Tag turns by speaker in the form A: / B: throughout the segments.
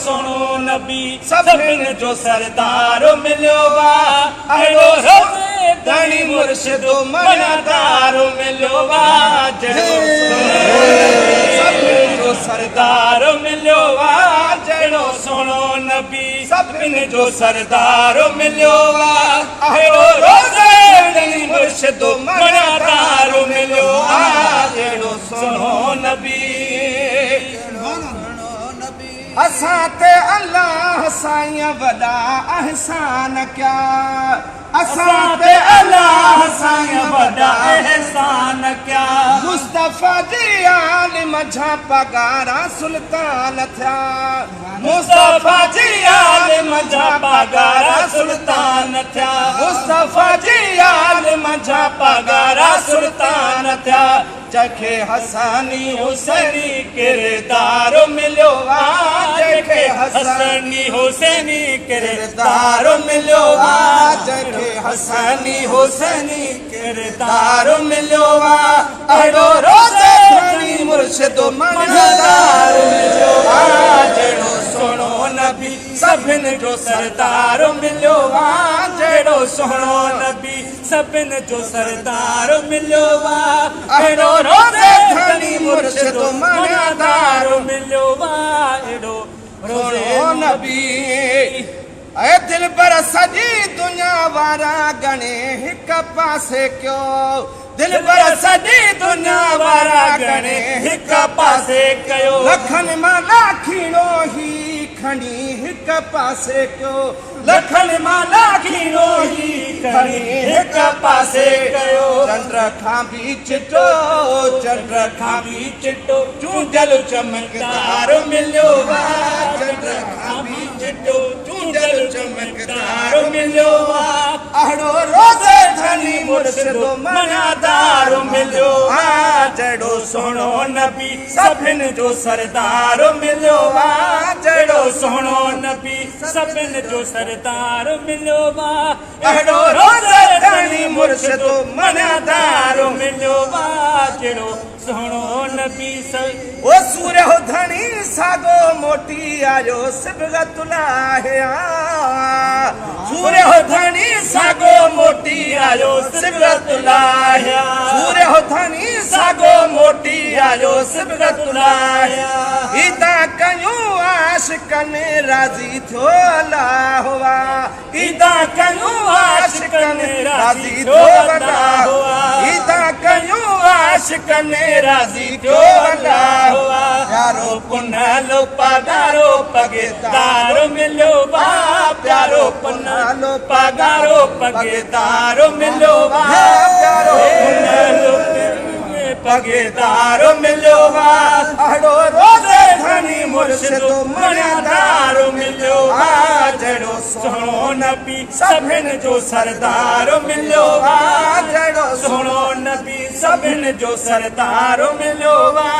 A: سهڻو نبي سڀن جو سردار مليو آ، اهڙو روزي ڌڻي مرشد مڻيادار مليو آ، جهڙو سهڻو نبي سڀن جو سردار مليو آ، جهڙو سهڻو نبي سڀن جو سردار مليو آ، اهڙو روزي ڌڻي مرشد مڻيادار مليو آ، جهڙو سهڻو نبي.
B: اسان تي الله سائين وڏا احسان ڪيا. اسان تي الله سائين وڏا
A: احسان ڪيا.
B: مصطفيٰ جي آل منجهان پاڳارا سلطان ٿيا.
A: مصطفيٰ جي آل منجهان پاڳارا سلطان ٿيا.
B: مصطفيٰ جي آل منجهان
A: پاڳارا سلطان ٿيا.
B: جنهن کي حسني
A: حسيني ڪردار مليو آ، جنهن کي حسني حسيني ڪردار مليو آ،
B: جنهن کي حسني حسيني
A: ڪردار مليو آ،
B: اهڙو روزي ڌڻي مرشد
A: مڻيادار مليو آ، جهڙو سهڻو نبي سڀن جو سردار مليو آ، جهڙو سهڻو نبي سڀن جو سردار مليو آ، اهڙو روزي ڌڻي مرشد مڻيادار مليو آ، اهڙو روزي
B: سهڻو نبي. اي دلبر سڄي دنيا وارا ڳڻي هڪ پاسي ڪيو.
A: دلبر سڄي دنيا وارا ڳڻي هڪ پاسي ڪيو.
B: لکن مان لاکيڻو هي کڻي هڪ پاسي ڪيو.
A: لکن مان لاکيڻو هي کڻي هڪ پاسي ڪيو.
B: چنڊ کان به چٽو، چنڊ کان به
A: چٽو،
B: چونڊيل چمڪدار
A: مليو آ،
B: چنڊ کان به چٽو، چونڊيل چمڪدار
A: مليو آ،
B: اهڙو روزي ڌڻي مرشد
A: مڻيادار مليو
B: آ، جهڙو
A: سهڻو نبي سڀن جو سردار مليو آ،
B: جهڙو
A: سهڻو نبي سڀن جو سردار مليو آ،
B: اهڙو روزي ڌڻي مرشد
A: مڻيادار مليو آ، جهڙو سهڻو نبي.
B: او سورهيو ڌڻي ساڳو موٽي آيو صبغت الله آ. سورهيو ڌڻي ساڳو موٽي آيو صبغت الله. سورهيو ڌڻي ساڳو موٽي آيو صبغت الله. عيدا ڪيون عاشقن راضي ٿيو الله آ.
A: عيدا ڪيون عاشقن
B: راضي ٿيو الله آ. عيدا ڪيون عاشقن راضي ٿيو الله
A: آ. پيارو پنهل پاڳارو پڳيدار مليو آ، پيارو پنهل پاڳارو پڳيدار مليو آ،
B: پيارو
A: پنهل پڳيدار مليو آ،
B: اهڙو روزي ڌڻي
A: مرشد مڻيادار مليو آ، جهڙو سهڻو نبي سڀن جو سردار مليو آ،
B: جهڙو
A: سهڻو نبي سڀن جو سردار مليو آ،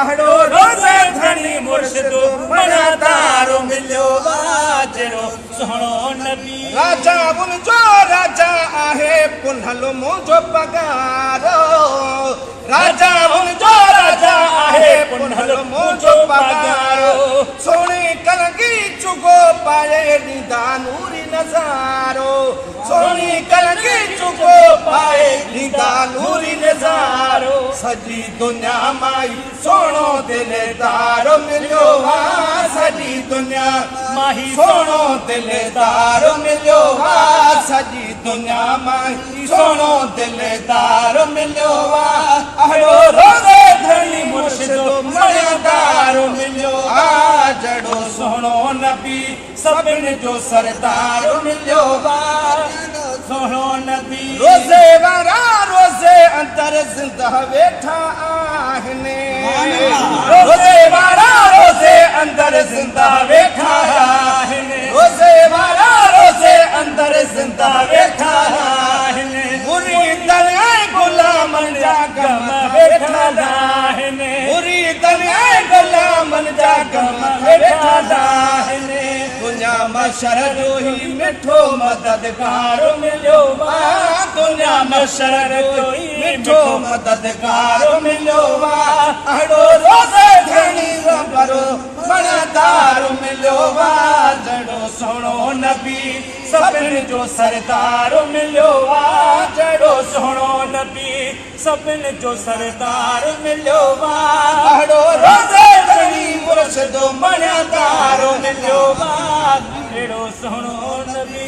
B: اهڙو
A: روزي ڌڻي مرشد مڻيادار مليو آ، جهڙو سهڻو نبي.
B: راجا منهنجو راجا آهي پنهل منهنجو پڳارو.
A: راجا منهنجو راجا آهي پنهل منهنجو پڳارو.
B: سهڻي ڪلنگي چوغو پائي ڏيندا نوري نظارو.
A: سهڻي ڪلنگي چوغو پائي ڏيندا نوري نظارو.
B: سڄي دنيا مان ئي سهڻو دلدار مليو آ. سڄي دنيا
A: مان ئي
B: سهڻو دلدار مليو آ. سڄي دنيا مان ئي سهڻو دلدار مليو آ،
A: اهڙو روزي ڌڻي مرشد
B: مڻيادار
A: مليو
B: آ، جهڙو
A: سهڻو نبي سڀن جو سردار مليو آ، سهڻو نبي.
B: روزي وارا روزي اندر زنده ويٺا آهن.
A: روزي وارا روزي اندر زنده ويٺا آهن.
B: روزي وارا
A: روزي اندر زنده ويٺا آهن.
B: مريدن ۽ غلامن جا غم
A: ويٺا آهن.
B: مريدن ۽ غلامن جا غم
A: ويٺا آهن.
B: دنيا محشر جو هي مٺو
A: مددگار مليو آ،
B: دنيا
A: محشر جو
B: ئي
A: مٺو
B: مددگار مليو آ، اهڙو روزي ڌڻي ربرو
A: مڻيادار مليو نبي سڀني جو سردار مليو آ جهڙو سهڻو نبي سڀني جو سردار مليو آ
B: اهڙو روضي ڌڻي مرشد مڻيادار
A: مليو آ اهڙو سهڻو نبي.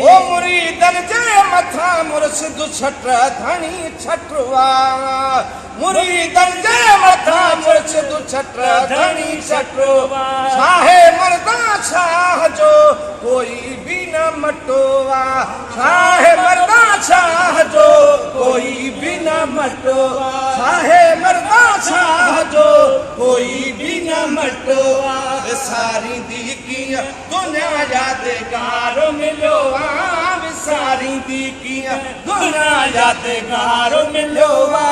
B: او مريدن جي مٿان مرشد ڇٽ ڌڻي ڇٽ آ مريدن جي مٿان مرشد ڇٽ ڌڻي ڇٽ شاهه مردان شاهه جو ڪوئي به نه مٽو آ شاهه مردان شاهه جو ڪوئي به نه مٽو آ شاهه مردان شاهه جو ڪوئي به نه مٽو آ وساريندي ڪيئن دنيا يادگار مليو آ وساريندي ڪيئن دنيا يادگار مليو آ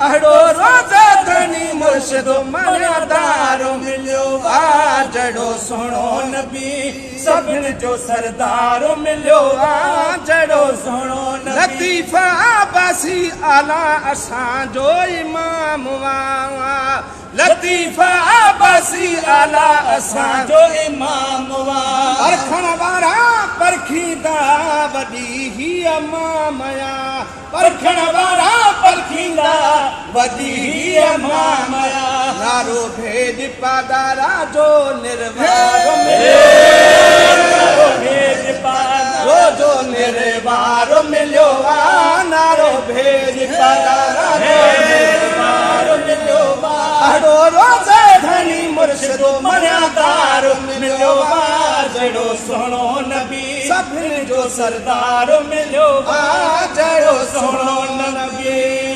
B: اهڙو روضه ڌڻي مرشد مڻيادار مليو آ جهڙو سهڻو
A: نبي سڀن جو سردار مليو آ جهڙو سهڻو نبي.
B: لطيف عباسي اعليٰ اسان جو امام آ. لطيف عباسي اعليٰ اسان
A: جو امام وا.
B: پرکڻ وارا پرکيندا وڏي هيء ماميا. پرکڻ وارا پرکيندا وڏي هيء ماميا. نعرو ڀيڄ پاڳارا جو نروار مليو.
A: نعرو ڀيڄ پاڳارا
B: جو نروار مليو آ. نعرو ڀيڄ پاڳارا جو
A: نروار مليو آ.
B: اهڙو روضي ڌڻي مرشد
A: مڻيادار مليو آ. جهڙو سهڻو نبي
B: سڀني جو
A: سردار مليو
B: آ. جهڙو سهڻو نبي.